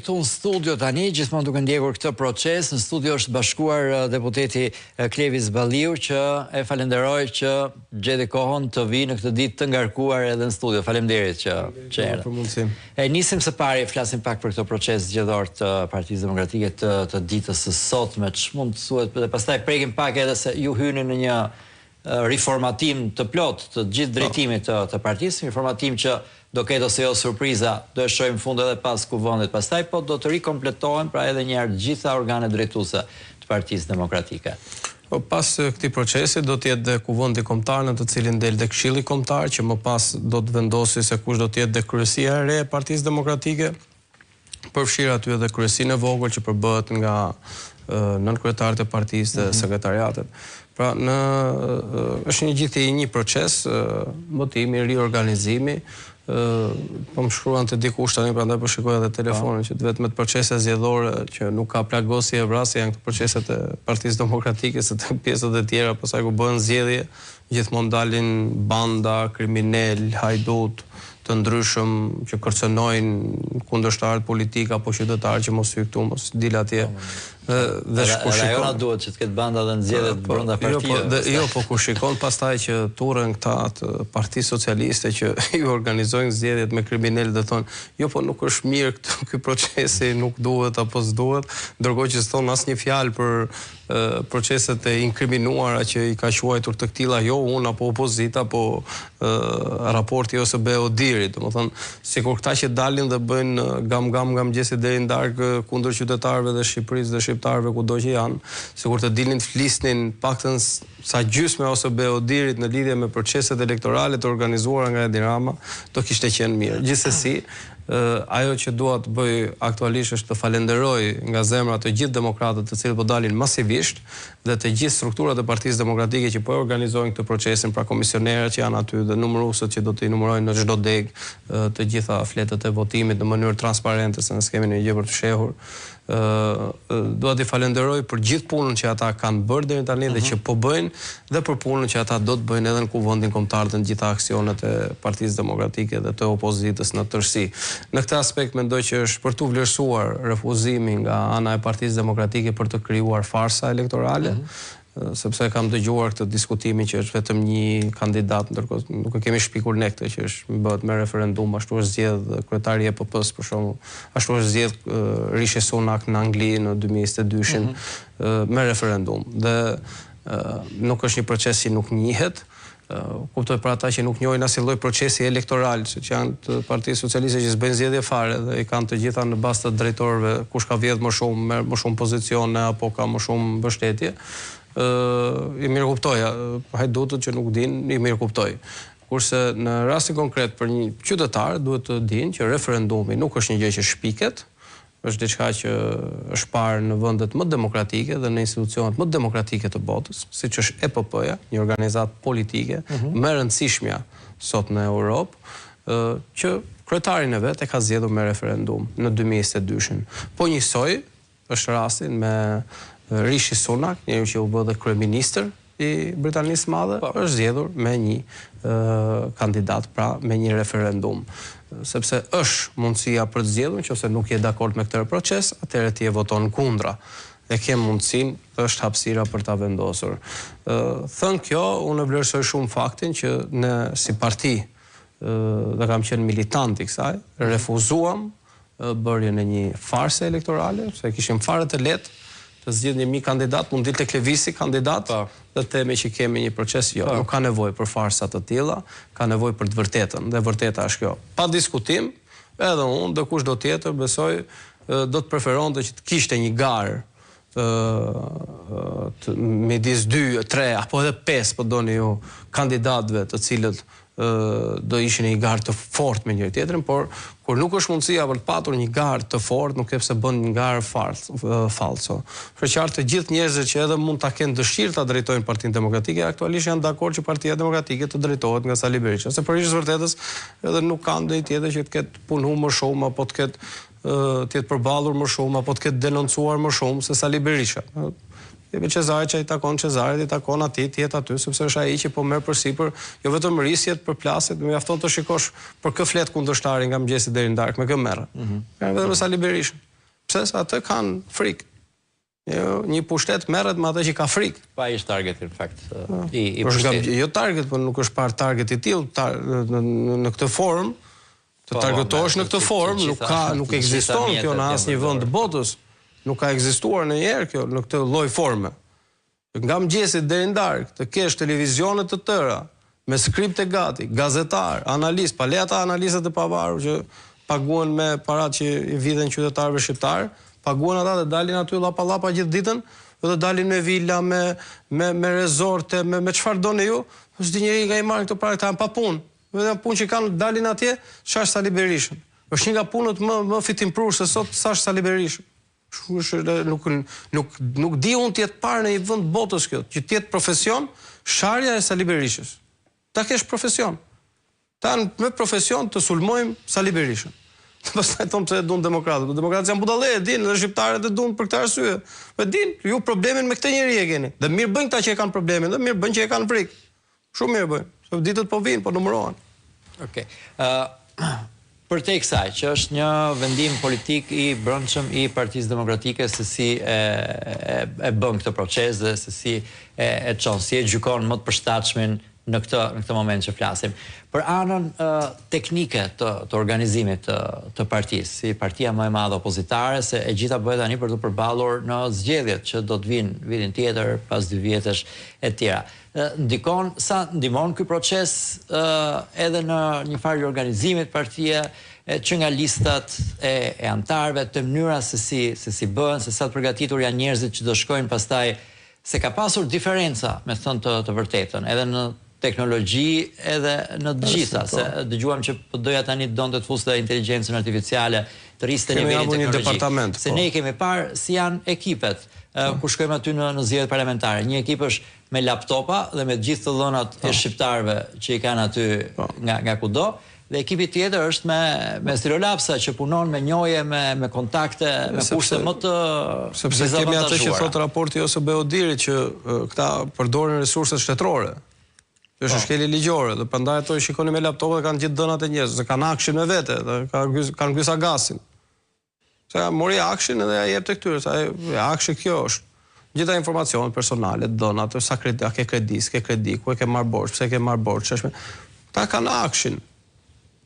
këtu në studio tani, gjithmonë duke ndjekur këtë proces, në studio është bashkuar deputeti Klevis Balliu që e falenderoj që gjeti kohën të vijë në këtë ditë të ngarkuar edhe në studio. Faleminderit që që erdhe. Për mundësinë. E nisim së pari, flasim pak për këtë proces zgjedhor të Partisë Demokratike të të ditës së sotme, ç'mund të thuhet dhe pastaj prekim pak edhe se ju hyni në një riformatim të plotë të gjithë drejtimit të të partisë, një formatim që do ketë ose jo surpriza, do e shohim në fund edhe pas kuvendit pastaj, po do të rikompletohen pra edhe një herë të gjitha organet drejtuese të Partisë Demokratike. Po pas këtij procesi do të jetë dhe Kuvendi Kombëtar në të cilin del dhe Këshilli Kombëtar që më pas do të vendosi se kush do të jetë dhe kryesia e re e Partisë Demokratike. përfshirë aty edhe kryesinë e vogël që përbëhet nga nënkryetarët e partisë dhe mhm. sekretariatet. Pra në është një gjithë i një proces votimi, riorganizimi, po më shkruante dikush tani prandaj po shikoj edhe telefonin që të vetmet procese zgjedhore që nuk ka plagosje e vrasje janë këto proceset e Partisë Demokratike se te pjesët e tjera pastaj kur bëhen zgjedhje Gjithmonë dalin banda, kriminelë, hajdutë të ndryshëm që kërcënojnë kundërshtarët politikë apo qytetarët që mos hyj këtu, mos dil atje. Dhe dhe kur shikon ajo na duhet që të ketë banda dhe në zgjedhjet po, brenda jo, po, partive. Jo, po kur shikon pastaj që turren këta të Partisë Socialiste që i organizojnë zgjedhjet me kriminelë dhe thonë, jo po nuk është mirë këtë ky procesi, nuk duhet apo s'duhet, ndërkohë që s'thonë asnjë fjalë për proceset e inkriminuara që i ka quajtur të këtilla jo unë apo opozita, po raporti i OSBE-ODIHR-it, domethënë sikur këta që dalin dhe bëjnë gam gam nga mëngjesi deri në darkë kundër qytetarëve dhe Shqipërisë dhe shqiptarëve kudo që janë, sikur të dilnin të flisnin paktën sa gjysma e OSBE-ODIHR-it në lidhje me proceset elektorale të organizuara nga Edi Rama, do kishte qenë mirë. Gjithsesi, Ajo që dua të bëj aktualisht është të falenderoj nga zemra të gjithë demokratët të cilët po dalin masivisht dhe të gjithë strukturat e Partisë Demokratike që po e organizojnë këtë procesin, pra komisionerët që janë aty dhe numëruesit që do t'i numërojnë në çdo degë të gjitha fletët e votimit në mënyrë transparente se ne s'kemi ndonjë gjë për të fshehur. Dua t'i falenderoj për gjithë punën që ata kanë bërë deri tani dhe që po bëjnë dhe për punën që ata do të bëjnë edhe në Kuvendin Kombëtar dhe në gjitha aksionet e Partisë Demokratike dhe të opozitës në tërësi. Në këtë aspekt mendoj që është për t'u vlerësuar refuzimi nga ana e Partisë Demokratike për të krijuar farsa elektorale, sepse kam dëgjuar këtë diskutimin që është vetëm një kandidat, ndërkohë nuk e kemi shpikur ne këtë që është bëhet me referendum, ashtu është zgjedh kryetari i EPP-së për shembull, ashtu është zgjedh Rishi Sunak në Angli në 2022-shin mm -hmm. me referendum. Dhe nuk është një proces që nuk njihet, kuptoj për ata që nuk njohin asnjë lloj procesi elektoral, siç janë të Partisë Socialiste që s'bëjnë zgjedhje fare dhe i kanë të gjitha në bazë të drejtorëve, kush ka vjedh më shumë, merr më shumë pozicione apo ka më shumë mbështetje. Ë i mirëkuptoj, hajdutët që nuk dinë, i mirëkuptoj. Kurse në rastin konkret për një qytetar duhet të dinë që referendumi nuk është një gjë që shpiket, Është diçka që është parë në vendet më demokratike dhe në institucionet më demokratike të botës, siç është EPP-ja, një organizatë politike më e rëndësishmja sot në Europë, që kryetarin e vet e ka zgjedhur me referendum në 2022-shin. Po njësoj është rasti me Rishi Sunak, njeriu që u bë dhe kryeministër i Britanisë së Madhe po. është zgjedhur me një kandidat, pra me një referendum. Sepse është mundësia për të zgjedhur, nëse nuk je dakord me këtë proces, atëherë ti e voton kundra. E ke mundësinë, është hapësira për ta vendosur. Thënë kjo, unë e vlerësoj shumë faktin që ne si parti dhe kam qenë militant i kësaj, refuzuam bërjen e një farse elektorale, se e kishim fare të lehtë të zgjidhnim një kandidat, mund dilte Klevisi kandidat po. dhe të themi që kemi një proces, jo, po. nuk ka nevojë për farsa të tilla, ka nevojë për të vërtetën, dhe e vërteta është kjo. Pa diskutim, edhe unë dhe kushdo tjetër besoj do të preferonte që të kishte një garë të midis 2, 3 apo edhe 5 po doni ju kandidatëve të cilët do ishin në një garë të fortë me njëri tjetrin, por kur nuk është mundësia për të patur një garë të fortë, nuk ke pse bën një garë falso. Është qartë të gjithë njerëzit që edhe mund ta kenë dëshirë ta drejtojnë Partinë Demokratike, aktualisht janë dakord që Partia Demokratike të drejtohet nga Sali Berisha. Se për hir të vërtetës, edhe nuk ka ndonjë tjetër që të ketë punu më shumë apo të ketë të jetë përballur më shumë apo të ketë denoncuar më shumë se Sali Berisha. Jepi Cezarit ça i takon Cezarit, i takon atij të jetë aty, sepse është ai që po merr përsipër jo vetëm risqet, përplasjet, mjafton të shikosh për kë flet kundërshtari nga mëngjesi deri në darkë, me kë merret. Mm -hmm. Merret vetëm me Sali Berishën. Pse se atë kanë frikë. Jo, një pushtet merret me atë që ka frikë. Po ai është targeti në fakt i i pushtetit. Jo target, por nuk është parë target i tillë tar, në, në, në këtë formë. Të po, targetohesh në këtë formë, nuk ka nuk ekziston kjo në asnjë vend të botës. Nuk ka ekzistuar ndonjëherë kjo në këtë lloj forme. Nga mëngjesi deri në darkë, të kesh televizione të tëra, me skripte gati, gazetarë, analistë, pa le ata analistët e pavarur që paguhen me paratë që i vidhen qytetarëve shqiptarë, paguhen ata dhe dalin aty llapa llapa gjithë ditën, dhe dalin me vila, me me me rezorte, me me çfarë doni ju, s'di njeri nga i marrin këto para, këta janë pa punë. Vetëm punë që kanë dalin atje, shash Sali Berishën. Është një nga punët më më fitimprurëse sot shash Sali Berishën. Është nuk nuk nuk di unë të jetë parë në një vend botës kjo, që të jetë profesion sharja e Sali Berishës. Ta kesh profesion. Ta me profesion të sulmojmë Sali Berishën. Pastaj thonë pse e duan demokratët. Po demokratët janë budallenj, e dinë, dhe shqiptarët e duan për këtë arsye. Po e dinë, ju problemin me këtë njeri e keni. Dhe mirë bëjnë këta që e kanë problemin, dhe mirë bëjnë që e kanë frikë. Shumë mirë bëjnë. Se ditët po vijnë, po numërohen. Okej. Ë përtej kësaj, që është një vendim politik i brendshëm i Partisë Demokratike se si e, e, e bën këtë proces dhe se si e, e çon, si e gjykon më të përshtatshmin në këtë në këtë moment që flasim. Për anën ë, teknike të të organizimit të të partisë, si partia më e madhe opozitare, se e gjitha bëhet tani për t'u përballur në zgjedhjet që do të vijnë vitin tjetër, pas dy vjetësh e tjera. Ndikon, sa ndihmon ky proces edhe në një farë riorganizimi të partie, që nga listat e, e anëtarëve, te mënyra se si se si bëhen, se sa të përgatitur janë njerëzit që do shkojnë pastaj, se ka pasur diferenca, me thënë të, të vërtetën, edhe në teknologji edhe në të gjitha, se po. dëgjuam që PD-ja tani donte të fuste inteligjencën artificiale, të rriste nivelin teknologjik. Se po. ne i kemi parë si janë ekipet, po. kur shkojmë aty në në zgjedhjet parlamentare. Një ekip është me laptopa dhe me të gjithë të dhënat e po. shqiptarëve që i kanë aty po. nga nga kudo dhe ekipi tjetër është me me stilolapsa që punon me njohje, me me kontakte, me kushte më të Sepse kemi atë që thotë raporti i OSBE-ODIHR-it që këta përdorin resurset shtetërore. Kjo është po. shkelje ligjore dhe prandaj ato i shikoni me laptopë dhe kanë gjithë dhënat e njerëzve, se kanë AKSHI-n me vete dhe kanë kanë Gys Agasin. Se mori AKSHI-n edhe ja jepte këtyre, se AKSHI kjo është. Gjitha informacionet personale, të dhënat, sa kredi, a ke kredi, s'ke kredi, ku e ke marrë borxh, pse e ke marrë borxh, ç'është. Këta kanë AKSHI-n.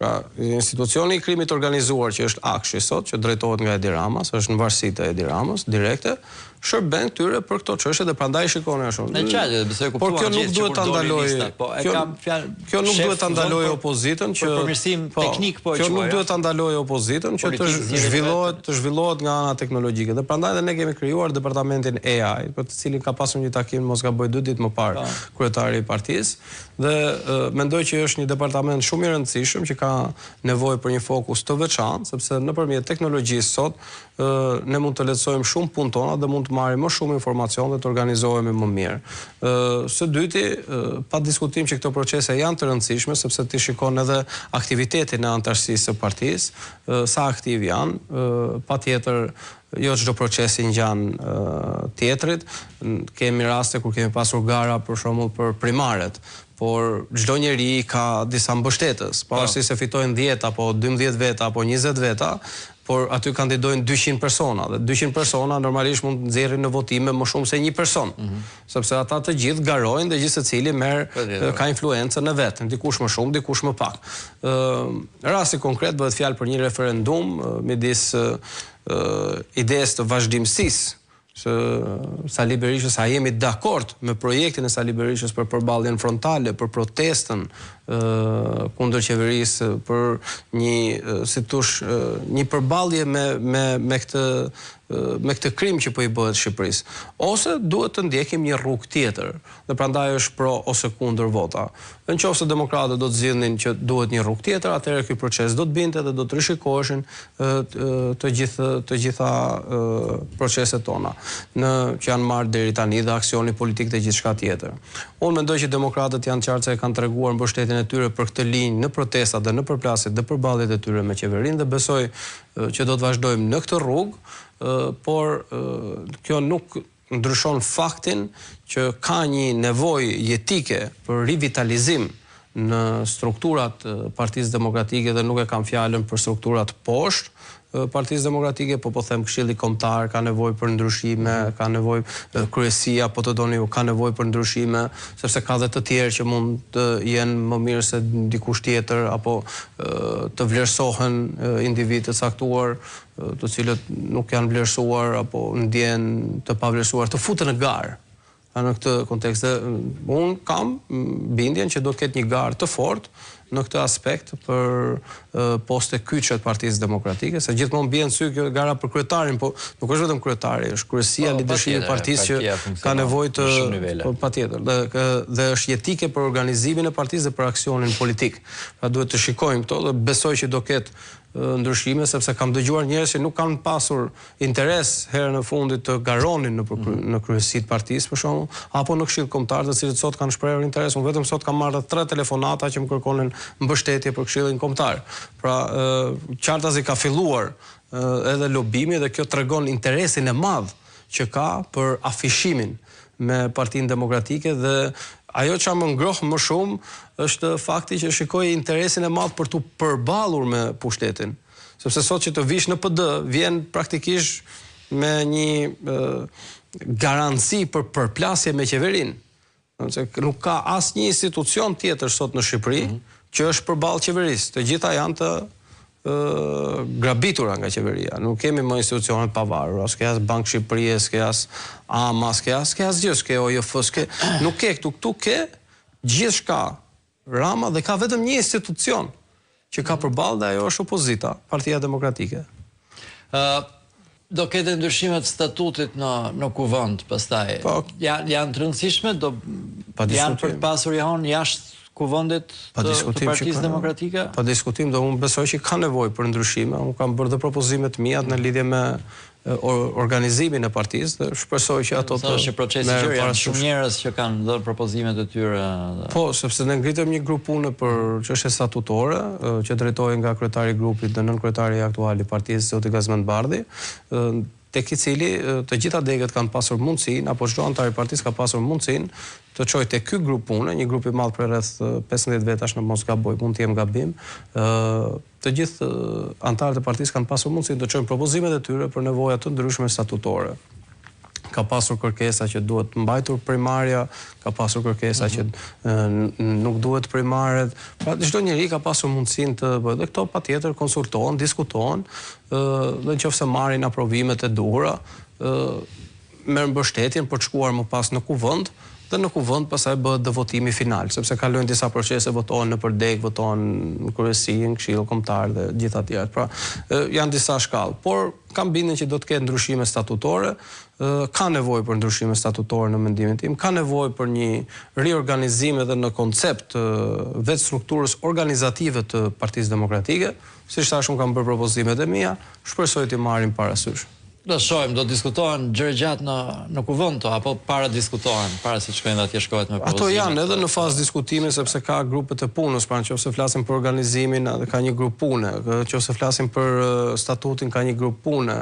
Pra, institucioni i krimit të organizuar që është AKSHI sot, që drejtohet nga Edi Rama, se është në varësi të Edi Ramës, direkte, shërben këtyre për këto çështje dhe prandaj shikoni ashtu. Në qartë, besoj e kuptuam Por kjo nuk duhet ta ndalojë. Po, e kam fjalë. Kjo nuk duhet ta ndalojë opozitën që për përmirësim po, teknik po e quaj. Kjo nuk duhet ta ndalojë opozitën që të zhvillohet, të zhvillohet nga ana teknologjike. Dhe prandaj dhe ne kemi krijuar departamentin AI, për të cilin ka pasur një takim mos gaboj dy ditë më parë po. kryetari i partisë dhe mendoj që është një departament shumë i rëndësishëm që ka nevojë për një fokus të veçantë, sepse nëpërmjet teknologjisë sot ne mund të lehtësojmë shumë punët tona dhe mund të marrim më shumë informacion dhe të organizohemi më mirë. Së dyti, pa diskutim që këto procese janë të rëndësishme, sepse ti shikon edhe aktivitetin e anëtarësisë së partisë, sa aktiv janë, patjetër jo çdo proces i ngjan tjetrit. Kemi raste kur kemi pasur gara për shembull për primaret, por çdo njeri ka disa mbështetës, po. pavarësisht se fitojnë 10 apo 12 veta apo 20 veta, por aty kandidojnë 200 persona dhe 200 persona normalisht mund të nxjerrin në votime më shumë se një person, mm -hmm. sepse ata të gjithë garojnë dhe gjithsecili merr ka influencën e vet, dikush më shumë, dikush më pak. Ë rasti konkret bëhet fjalë për një referendum midis idesë të vazhdimësisë së Sali Berishës, a jemi dakord me projektin e Sali Berishës për përballjen frontale, për protestën kundër qeverisë, për një, si thosh, një përballje me me me këtë me këtë krim që po i bëhet Shqipërisë. Ose duhet të ndjekim një rrugë tjetër. Dhe prandaj është pro ose kundër vota. Në qoftë se demokratët do të zgjidhnin që duhet një rrugë tjetër, atëherë ky proces do të binte dhe do të rishikoheshin të gjithë të gjitha proceset tona në që janë marrë deri tani dhe aksioni politik dhe gjithçka tjetër. Unë mendoj që demokratët janë qartë se e kanë treguar mbështetjen e tyre për këtë linjë në protestat dhe në përplasjet dhe përballjet e tyre me qeverinë dhe besoj që do të vazhdojmë në këtë rrugë, por kjo nuk ndryshon faktin që ka një nevojë jetike për rivitalizim në strukturat e Partisë Demokratike dhe nuk e kam fjalën për strukturat poshtë. Partisë Demokratike, po po them Këshilli Kombëtar ka nevojë për ndryshime, ka nevojë kryesia, po të doni ju, ka nevojë për ndryshime, sepse ka dhe të tjerë që mund të jenë më mirë se dikush tjetër apo të vlerësohen individë të caktuar, të cilët nuk janë vlerësuar apo ndjehen të pavlerësuar, të futen në garë. Në këtë kontekst dhe unë kam bindjen që do të ketë një garë të fortë në këtë aspekt për poste kyçe të Partisë Demokratike, se gjithmonë bie në sy kjo gara për kryetarin, po nuk është vetëm kryetari, është kryesia, po, leadershipi i partisë që ka nevojë të po, patjetër dhe dhe është jetike për organizimin e partisë dhe për aksionin politik. Pra duhet të shikojmë këto dhe besoj që do ketë ndryshime sepse kam dëgjuar njerëz që nuk kanë pasur interes herën e fundit të garonin në mm. në kryesi të partisë për shembull, apo në Këshill Kombëtar, të cilët sot kanë shprehur interes. Unë vetëm sot kam marrë tre telefonata që më kërkonin mbështetje për Këshillin Kombëtar. Pra, qartazi ka filluar edhe lobimi dhe kjo tregon interesin e madh që ka për afishimin me Partinë Demokratike dhe ajo që më ngroh më shumë është fakti që shikoj interesin e madh për t'u përballur me pushtetin. Sepse sot që të vish në PD, vjen praktikisht me një garanci për përplasje me qeverinë. Se nuk ka asnjë institucion tjetër sot në Shqipëri mm -hmm. që është përballë qeverisë. Të gjitha janë të grabitura nga qeveria. Nuk kemi më institucione të pavarura, s'ke as Bankë Shqipërie, s'ke as AMA, s'ke as, s'ke asgjë, s'ke OJF, s'ke nuk ke këtu, këtu ke gjithçka Rama dhe ka vetëm një institucion që ka përballë dhe ajo është opozita, Partia Demokratike. Ë do ketë ndryshime të statutit në në kuvend pastaj. Po, janë janë të rëndësishme, do janë për të pasur jehonë jashtë kuvendit të, të Partisë Demokratike? Pa diskutim, dhe unë besoj që ka nevojë për ndryshime. Unë kam bërë dhe propozime të miat në lidhje me organizimin e partisë dhe shpresoj që ato të Është një proces i gjerë, janë shumë njerëz që kanë dhënë propozimet e tyre. Po, sepse ne ngritëm një grup pune për çështje statutore, që drejtohej nga kryetari i grupit dhe nënkryetari aktual i partisë, zoti Gazmend Bardhi, tek i cili të gjitha degët kanë pasur mundësinë apo çdo anëtar i partisë ka pasur mundësinë të çojë tek ky grup pune, një grup i madh prej rreth 15 vetash në mos gaboj, mund të jem gabim, ë Të gjithë anëtarët e partisë kanë pasur mundësinë të çojnë propozimet e tyre për nevoja të ndryshme statutore. Ka pasur kërkesa që duhet mbajtur primarja, ka pasur kërkesa që nuk duhet primaret. Pra çdo njeri ka pasur mundësinë të bëjë dhe këto patjetër konsultohen, diskutohen, ë dhe në qoftë se marrin aprovimet e duhura, ë merr mbështetjen për të shkuar më pas në Kuvend dhe në Kuvend pastaj bëhet dhe votimi final, sepse kalojnë disa procese, votohen nëpër degë, votohen në kryesi, në Këshill Kombëtar dhe gjitha të tjerat. Pra, janë disa shkallë, por kam bindjen që do të ketë ndryshime statutore, ka nevojë për ndryshime statutore në mendimin tim, ka nevojë për një riorganizim edhe në koncept të vetë strukturës organizative të Partisë Demokratike, siç thashë unë kam bërë propozimet e mia, shpresoj t'i marrin parasysh. Do shohim, do diskutohen gjerë e gjatë në në kuvend këto apo para diskutohen, para se të shkojnë atje shkohet me propozime. Ato janë edhe në fazë diskutimi sepse ka grupet e punës, pra nëse flasim për organizimin, edhe ka një grup pune, nëse flasim për statutin ka një grup pune,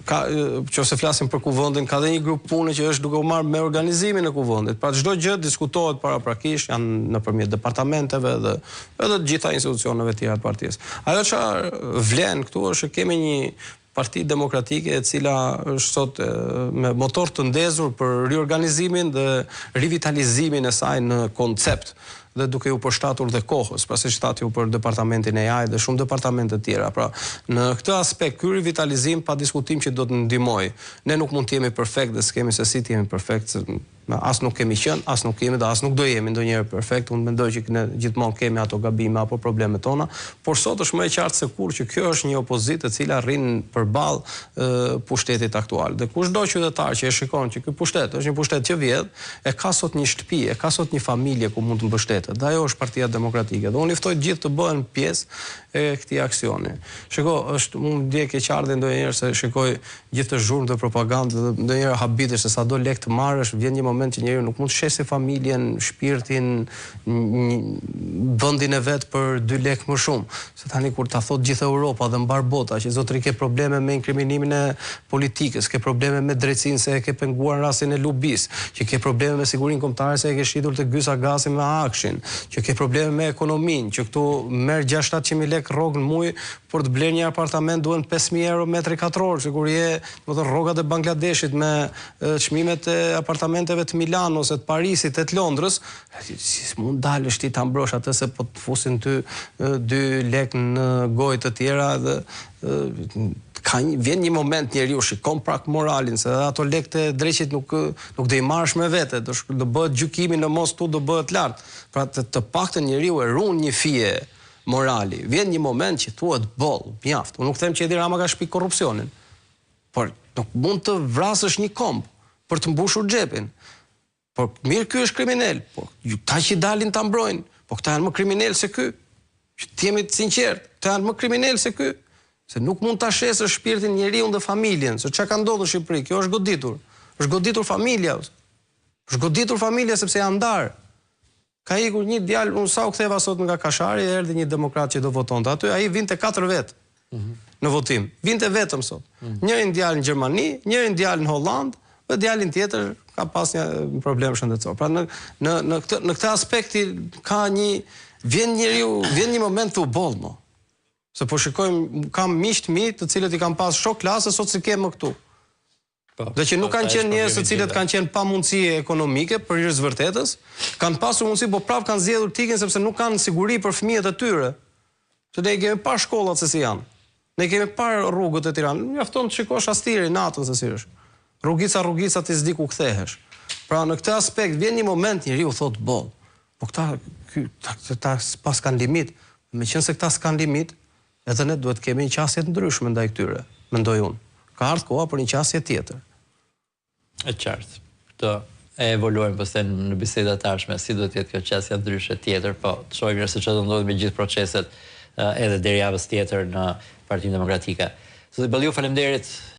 ka nëse flasim për kuvendin ka dhe një grup pune që është duke u marrë me organizimin e kuvendit. Pra çdo gjë diskutohet paraprakisht, janë nëpërmjet departamenteve dhe edhe të gjitha institucioneve tjera të partisë. Ajo që vlen këtu është që kemi një Parti Demokratike e cila është sot me motor të ndezur për riorganizimin dhe rivitalizimin e saj në koncept dhe duke iu përshtatur dhe kohës, pra siç thatë ju për departamentin AI dhe shumë departamente të tjera. Pra, në këtë aspekt ky rivitalizim pa diskutim që do të ndihmojë. Ne nuk mund të jemi perfekt dhe s'kemi se si të jemi perfekt, As nuk kemi qenë, as nuk jemi dhe as nuk do jemi ndonjëherë perfekt, unë mendoj që ne gjithmonë kemi ato gabime apo problemet tona, por sot është më e qartë se kurrë që kjo është një opozitë e cila rrin përballë pushtetit aktual. Dhe kushdo qytetar që e shikon që ky pushtet është një pushtet që vjedh, e ka sot një shtëpi, e ka sot një familje ku mund të mbështetet. Dhe ajo është Partia Demokratike. Dhe unë i ftoj të gjithë të bëhen pjesë e këtij aksioni. Shiko, është unë ndjej keqardhje ndonjëherë se shikoj gjithë këtë zhurmë dhe propagandë dhe ndonjëherë habitesh se sado lekë të marrësh, vjen një moment. moment që njeriu nuk mund të shesë familjen, shpirtin, vendin e vet për dy lekë më shumë. Se tani kur ta thotë gjithë Europa dhe mbarë bota që zotëri ke probleme me inkriminimin e politikës, ke probleme me drejtësinë se e ke penguar në rastin e Lubisë, që ke probleme me sigurinë kombëtare se e ke shitur te Gys Agasi me AKSHI-n, që ke probleme me ekonominë, që këtu merr 6-700 mijë lekë rrogë në muaj, Për të blerë një apartament duhen 5000 euro metri katror, sikur je, domethënë rrogat e Bangladeshit me çmimet e apartamenteve të Milanos, e të Parisit, e të Londrës, si s'mund dalësh ti ta mbrosh atë se po të fusin ty dy lekë në gojë të tjera dhe ka një, vjen një moment njeriu shikon pak moralin se edhe ato lekët e dreqit nuk nuk do i marrësh me vete, do do bëhet gjykimi në mos tu do bëhet lart. Pra të, të paktën njeriu e ruan një fije morali. Vjen një moment që thuhet boll, mjaft. Unë nuk them që Edi Rama ka shpik korrupsionin. Por nuk mund të vrasësh një komb për të mbushur xhepin. Por mirë ky është kriminel, po këta që dalin ta mbrojnë, po këta janë më kriminel se ky. Që të jemi të sinqertë, këta janë më kriminel se ky. Se nuk mund ta shesësh shpirtin njeriun dhe familjen, se çka ka ndodhur në Shqipëri, kjo është goditur. Është goditur familja. Është goditur familja sepse janë ndarë. Ka ikur një djalë, unë sa u ktheva sot nga Kashari, erdhi një demokrat që do votonte aty, ai vinte katër vetë në votim. Vinte vetëm sot. Njërin djalë në Gjermani, njërin djalë në Hollandë dhe djalin tjetër ka pas një problem shëndetësor. Pra në në në këtë në këtë aspekt ka një vjen njeriu, vjen një moment thu boll mo. Se po shikojmë kam miq të mi të cilët i kam pas shok klase sot s'i ke më këtu. Po, dhe që nuk po, kanë qenë njerëz të cilët kanë qenë pa mundësi ekonomike për hir të vërtetës, kanë pasur mundësi, po prapë kanë zgjedhur të ikin sepse nuk kanë siguri për fëmijët e tyre. Se ne i kemi parë shkollat se si janë. Ne kemi parë rrugët e Tiranës. Mjafton të shikosh Astirin natën se si është. Rrugica rrugica ti s'di ku kthehesh. Pra në këtë aspekt vjen një moment njeriu thotë boll. Po këta ky ta, ta, ta s'kanë limit. Meqenëse këta s'kanë limit, Edhe ne duhet të kemi një qasje të ndryshme ndaj këtyre, mendoj unë. Ka ardhur koha për një qasje tjetër. E qartë. Këtë e evoluojmë pastaj në bisedat e ardhshme, si duhet të jetë kjo qasja ndryshe tjetër, po të shohim mirë se çfarë do ndodhë me gjithë proceset edhe deri javës tjetër në Partinë Demokratike. Zoti Balliu, faleminderit.